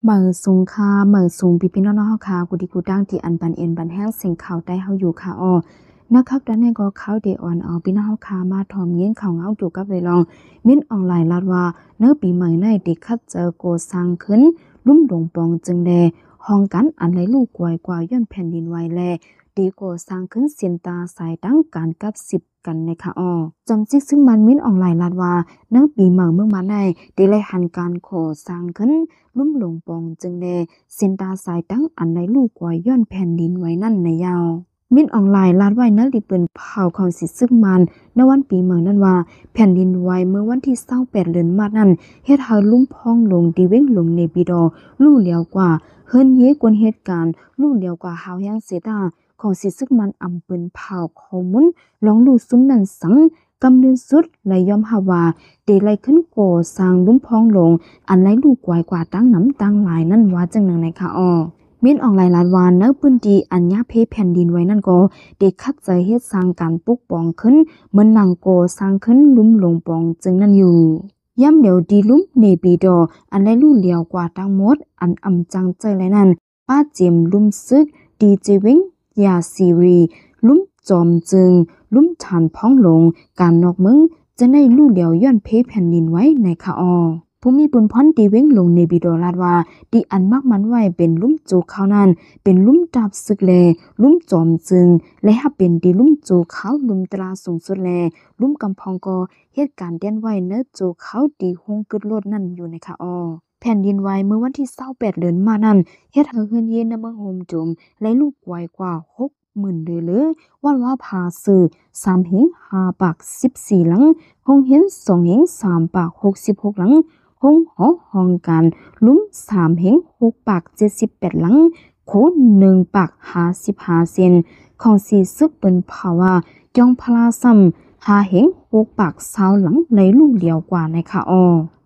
ເໝີສູງຄ່ະ ເໝີສູງພີ່ໆນ້ອງໆເຮົາຄ່ະ ກູ່ທີ່ກູ່ຕ່າງທີ່ອັນປັນເອັນປັນແຮງສຽງຂ່າວໃຕ້ເຮົາຢູ່ຄ່ະ. ເນາະ ຄັບ ດານນີ້ກໍຂ່າວໄດ້ອອນເອົາພີ່ນ້ອງເຮົາຄ່ະ ມາຖອມຍິນຂ່າວເຫງົາກ່ຽວກັບເລື່ອງ ມິນ ອອງລາຍ ລາດວ່າ ໃນປີໃໝ່ນີ້ ໄດ້ຂັດເຈີກໍ່ສ້າງຂຶ້ນ ລຸ່ມຫຼວງປອງເຈີງ ແລະ ຫ້ອງການອັນໄຫຼຫຼູກວາຍກວ່າ ຍ້ອນແຜ່ນດິນໄຫວ ແລະ ໄດ້ກໍ່ສ້າງຂຶ້ນເສັ້ນທາງສາຍຕ່າງກັນກັບສິບກັນໃນຂະອອກ. ຈຳຈິກຊຶກມັນ ມິນ ອອງລາຍ ລາດວ່າ ໃນປີໃໝ່ເມືອງມານີ້ ໄດ້ໄລ່ຫັນການກໍ່ສ້າງຂຶ້ນ ລຸ່ມຫຼວງປອງເຈີງ ແລະ ເສັ້ນທາງສາຍຕ່າງອັນໄຫຼຫຼູກວາຍ ຍ້ອນແຜ່ນດິນໄຫວນັ້ນໃນຍາວ. ມິນ ອອງລາຍ ລາດໄວ້ໃນລິບປືນເຜົາຂອງສີຊຶກມັນ ໃນວັນປີໃໝ່ນັ້ນວ່າ ແຜ່ນດິນໄຫວເມື່ອວັນທີຊາວແປດເດືອນມາດນັ້ນ ເຮັດໃຫ້ລຸ່ມພອງຫຼວງທີ່ເວງຫຼວງເນປີດໍ ຫຼູຫຼຽວກວ່າ ເຮືອນເຍກ່ວນເຫດການ ຫຼູຫຼຽວກວ່າຮາວແຮງເສຍຕາ ຂອງສີຊຶກມັນອຳປືນເຜົາຂໍ້ມູນລອງຫຼູຊຸມນັ້ນສັງ ກຳເນີນສຸດ ແລະ ຍອມຮັບວ່າ ໄດ້ໄລ່ຂຶ້ນກໍ່ສ້າງລຸ່ມພອງຫຼວງ ອັນໄຫຼຫຼູກວາຍກວ່າຕ່າງນ້ຳຕ່າງຫຼາຍນັ້ນ ວ່າຈັ່ງນັ້ນໃນຂະອອກ. ມິນ ອອງລາຍ ລາດວ່າ ໃນພື້ນທີ່ອັນຍາເພແຜ່ນດິນໄຫວນັ້ນກໍ ໄດ້ຂັດເຈີເຮັດສ້າງການປົກປ້ອງຂຶ້ນ ເໝືອນໜັງກໍ່ສ້າງຂຶ້ນລຸ່ມຫຼວງປອງເຈີງນັ້ນຢູ່. ຍາມດຽວທີ່ລຸ່ມເນປີດໍ ອັນໄຫຼຫຼູຫຼຽວກວ່າທັງໝົດ ອັນອຳຈັ່ງເຈີໄຫຼນັ້ນ ປະເຈັມລຸ່ມຊຶກ ທີ່ເຈເວັງ ຢາຊີຣີ ລຸ່ມຈອມເຈີງ ລຸ່ມຖານພອງຫຼວງ ການນອກເມືອງ ຈະໄດ້ຫຼູຫຼຽວຍ້ອນເພແຜ່ນດິນໄຫວໃນຂະອອກ. ຜູ້ມີບຸນພອນທີ່ເວງຫຼວງເນປີດໍ ລາດວ່າ ທີ່ອັນໝາກໝັນໄວ້ເປັນລຸ່ມໂຈຄາວນັ້ນ ເປັນລຸ່ມດາບຊຶກ ແລະ ລຸ່ມຈອມເຈີງ ແລະ ຮັບເປັນທີ່ລຸ່ມໂຈຄາວ ລຸ່ມຕະຫຼາດສູງສຸດ ແລະ ລຸ່ມກຳພອງ ກໍເຮັດການແຕ່ນໄຫວໃນໂຈຄາວທີ່ໂຮງກຶດໂລດນັ້ນຢູ່ໃນຂະອອກ. ແຜ່ນດິນໄຫວເມື່ອວັນທີຊາວແປດເດືອນມາດນັ້ນ ເຮັດໃຫ້ເຮືອນເຍໃນເມືອງໂຮມໂຈມ ໄຫຼຫຼູກວາຍກວ່າຫົກໝື່ນເຣເລີ ວັດວາຜາຊື່ສາມເຮງຫ້າປາກສິບສີ່ຫຼັງ ໂຮງຮຽນສອງເຮງສາມປາກຫົກສິບຫົກຫຼັງ ໂຮງຫໍຫ້ອງການລຸ່ມສາມເຮງຫົກປາກເຈັດສິບແປດຫຼັງ ໂຄໜຶ່ງປາກຫ້າສິບຫ້າເຊັນ ຂອງສີຊຶກເປິນພາວາ ຈອງພະລາຊ້ຳຫ້າເຮງຫົກປາກຊາວຫຼັງ ໄຫຼຫຼູຫຼຽວກວ່າໃນຂະອອກ.